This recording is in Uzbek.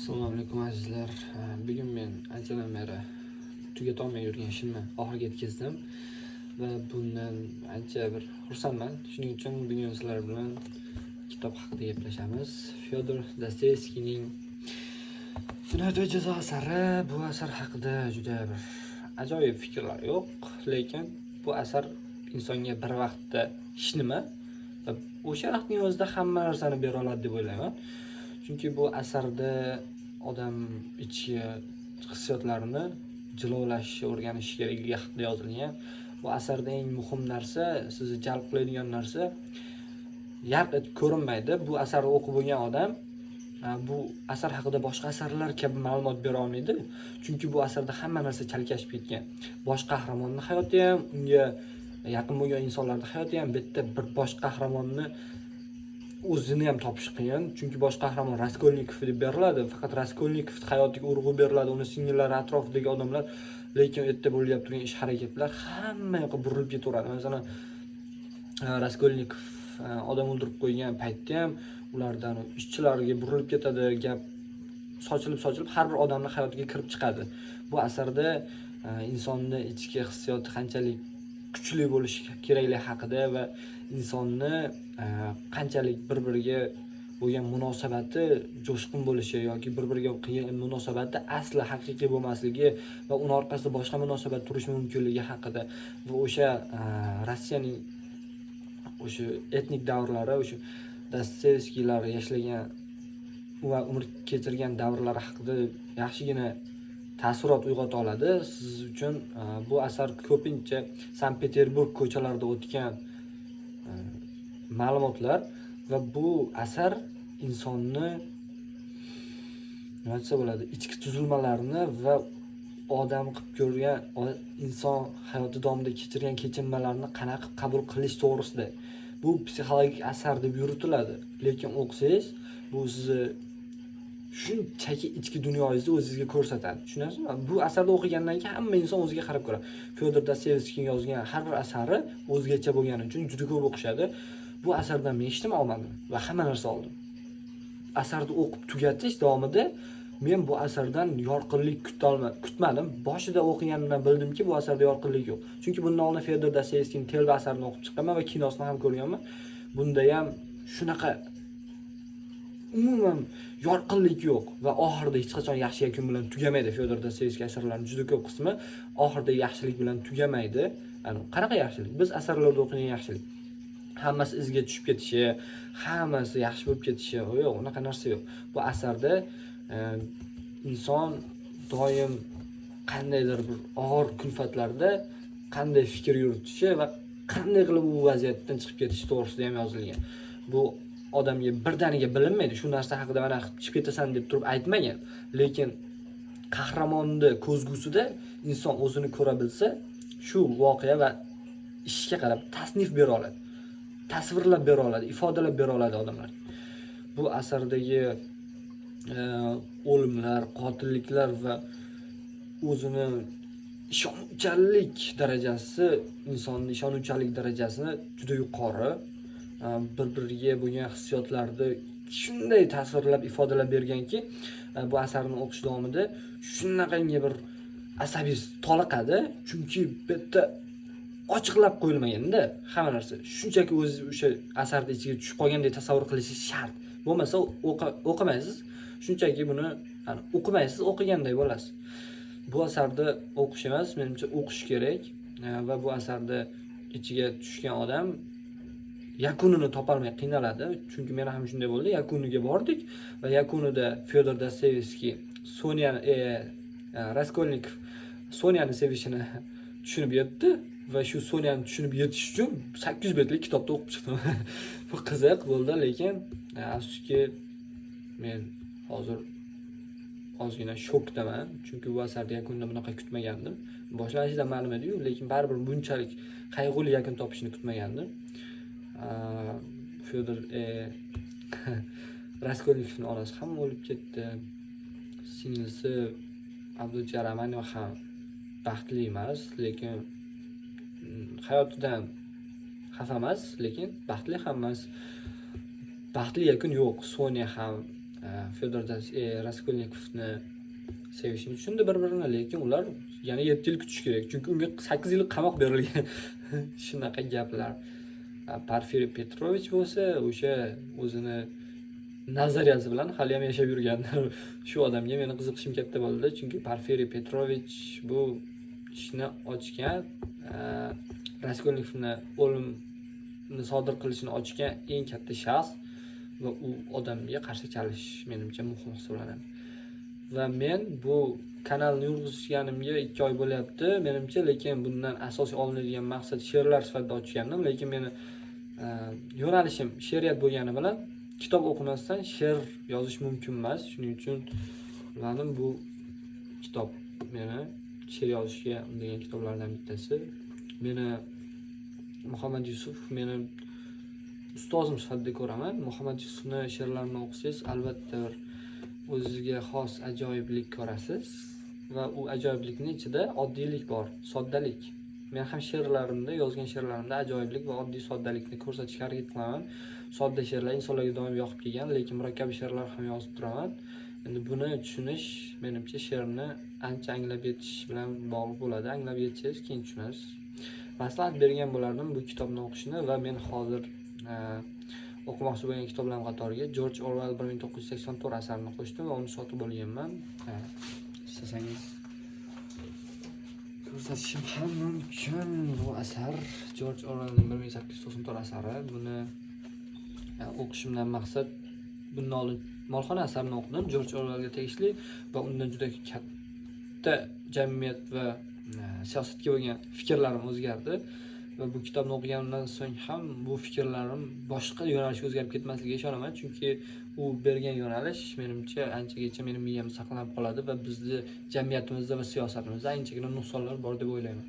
Assalomu alaykum, azizlar. Bugun men anchadan beri tugatolmay yurgan ishimni oxiriga yetkazdim va bundan ancha bir xursandman. Shuning uchun bugun sizlar bilan kitob haqida gaplashamiz. Fyodor Dostoyevskiyning "Jinoyat va jazo" asari. Bu asar haqida juda bir ajoyib fikrlar yo'q, lekin bu asar insonga bir vaqtda hech nima va o'sha vaqtning o'zida hamma narsani bera oladi deb o'ylayman. Chunki bu asarda odam ichki hissiyotlarini jilovlashni o'rganishi kerakligi haqida yozilgan. Bu asarda eng muhim narsa, sizni jalb qiladigan narsa yarq etib ko'rinmaydi. Bu asarni o'qib bo'lgan odam bu asar haqida boshqa asarlar kabi ma'lumot bera olmaydi. Chunki bu asarda hamma narsa chalkashib ketgan. Bosh qahramonni hayoti ham, unga yaqin bo'lgan insonlarning hayoti ham, bitta bir bosh qahramonni o'zini ham topish qiyin. Chunki bosh qahramon Raskolnikov deb beriladi. Faqat Raskolnikov hayotiga urg'u beriladi, uni singillari, atrofidagi odamlar, lekin u yerda bo'layotgan turgan ish harakatlar hamma yoqqa burilib ketaveradi. Masalan, Raskolnikov odam o'ldirib qo'ygan paytda ham ulardan ishchilarga burilib ketadi, gap sochilib sochilib har bir odamning hayotiga kirib chiqadi. Bu asarda insonni ichki hissiyoti qanchalik kuchli bo'lishi kerakligi haqida va insonni qanchalik bir-biriga bo'lgan munosabati jo'shqin bo'lishi yoki bir-biriga qilgan munosabati asli haqiqiy bo'lmasligi va uni orqasida boshqa munosabat turishi mumkinligi haqida va o'sha Rossiyaning o'sha etnik davrlari, o'sha Dostoyevskiylar yashagan va umr kechirgan davrlari haqida yaxshigina taassurot uyg'ota oladi siz uchun. Bu asar ko'pincha Sankt Peterburg ko'chalarida o'tgan ma'lumotlar va bu asar insonni, nima desa bo'ladi, ichki tuzilmalarini va odam qilib ko'rgan, inson hayoti davomida kechirgan kechinmalarni qanaqa qabul qilish to'g'risida. Bu psixologik asar deb yuritiladi, lekin o'qisangiz, bu sizni shunchaki ichki dunyoyingizni o'zingizga ko'rsatadi, tushunasizmi? Bu asarni o'qigandan keyin hamma inson o'ziga qarab ko'radi. Fyodor Dostoyevskiy yozgan har bir asari o'zgacha bo'lgani uchun juda ko'p o'qishadi. Bu asardan men hech nima olmadim va hamma narsa oldim. Asarni o'qib tugatish davomida men bu asardan yorqinlik kutmadim. Boshida o'qiganimdan bildimki, bu asarda yorqinlik yo'q, chunki bundan oldin Fyodor Dostoyevskiyning "Telba" asarini o'qib chiqqanman va kinosini ham ko'rganman. Bunda ham shunaqa umuman yorqinlik yo'q va oxirida hech qachon yaxshi yakun bilan tugamaydi. Fyodor Dostoyevskiy asarlarining juda ko'p qismi oxirida yaxshilik bilan tugamaydi. Ani qanaqa yaxshilik? Biz asarlarda o'qigan yaxshilik, hammasi izga tushib ketishi, hammasi yaxshi bo'lib ketishi, yo'q, unaqa narsa yo'q. Bu asarda inson doim qandaydir bir og'ir kulfatlarda qanday fikr yuritishi va qanday qilib u vaziyatdan chiqib ketishi to'g'risida ham yozilgan. Bu odamga birdaniga bilinmaydi shu narsa haqida, mana chiqib ketasan deb turib aytmagan, lekin qahramonni ko'zgusida inson o'zini ko'ra bilsa, shu voqea va ishga qarab tasnif bera oladi, tasvirlab bera oladi, ifodalab bera oladi odamlar. Bu asardagi o'limlar, qotilliklar va o'zini ishonuvchanlik darajasi, insonni ishonuvchanlik darajasi juda yuqori. Bir biriga bo'lgan hissiyotlarni shunday tasvirlab, ifodalab berganki, bu asarni o'qish davomida shunaqangi bir asabiy toliqadi, chunki bu yerda ochiqlab qo'yilmaganda hamma narsa. Shunchaki o'zi o'sha asarni ichiga tushib qolgandek tasavvur qilishi shart, bo'lmasa o'qimaysiz, shunchaki buni, yani, o'qimaysiz, o'qiganday bo'lasiz. Bu asarni o'qish emas, menimcha, o'qish kerak. Va bu asarni ichiga tushgan odam yakunini topolmay qiynaladi, chunki meni ham shunday bo'ldi. Yakuniga bordik va yakunida Fyodor Dostoyevskiy Sonya, Raskolnikov Sonyani sevishini tushunib yetdi va shu Sonyani tushunib yetish uchun 800 betlik kitobni o'qib chiqdim. Bu qiziq bo'ldi, lekin afsuski, men hozir ozgina shokdaman, chunki bu asarni yakunini bunaqa kutmagandim. Boshlanishidan ma'lum ediyu, lekin baribir bunchalik qayg'uli yakun topishini kutmagandim. Fyodor Raskolnikovni onasi ham o'lib ketdi, singlisi Avdotya Romanova ham baxtli emas, lekin hayotidan xafa emas, lekin baxtli ham emas. Baxtli yakun yo'q. Sonya ham Fyodor Raskolnikovni sevishini tushundi bir birini, lekin ular yana 7 yil kutish kerak, chunki unga 8 yil qamoq berilgan. Shunaqa gaplar. Porfiriy Petrovich bo'lsa, o'sha o'zini nazariyasi bilan haliyam yashab yurgan. Shu odamga meni qiziqishim katta bo'ldi, chunki Porfiriy Petrovich bu ishni ochgan, Raskolnikovni o'limni sodir qilishini ochgan eng katta shaxs va u odamga qarshi chalish menimcha muhim hisoblanadi. Va men bu kanalni yurg'izganimga 2 oy bo'lyapti menimcha, lekin bundan asosiy olinadigan maqsad she'rlar sifatida ochgandim. Lekin meni yo'nalishim she'riyat bo'lgani bilan kitob o'qimasdan she'r yozish mumkin emas. Shuning uchun bilmadim, bu kitob meni she'r yozishga undagan kitoblardan bittasi. Meni Muhammad Yusuf meni ustozim sifatida ko'raman. Muhammad Yusufni she'rlarini o'qisangiz, albatta bir o'ziga xos ajoyiblik ko'rasiz va u ajoyiblikni ichida oddiylik bor, soddalik. Men ham she'rlarimda, yozgan she'rlarimda ajoyiblik va oddiy soddalikni ko'rsatishga harakat qilaman. Sodda she'rlar insonlarga doim yoqib kelgan, lekin murakkab she'rlar ham yozib turaman. Endi buni tushunish menimcha she'rni ancha anglab yetish bilan bog'liq bo'ladi. Anglab yetsangiz, keyin tushunasiz. Maslahat bergan bo'lardim bu kitobni o'qishni. Va men hozir o'qimoqchi bo'lgan kitoblar qatoriga Jorj Orwell 1984 asarini qo'shdim va uni sotib olganman. Istasangiz, ko'rsatishim ham mumkin. Bu asar Jorj Orwellning 1894 asari. Buni o'qishimdan maqsad, bundan oldin Molxona asarini o'qidim, Jorj Orwellga tegishli, va undan juda katta jamiyat va siyosatga bo'lgan fikrlarim o'zgardi. Va bu kitobni o'qiganimdan so'ng ham bu fikrlarim boshqa yo'nalishga o'zgarib ketmasligiga ishonaman, chunki u bergan yo'nalish menimcha anchagacha meni miyamda saqlanib qoladi va bizni jamiyatimizda va siyosatimizda anchagina nuqsonlar bor deb o'ylayman.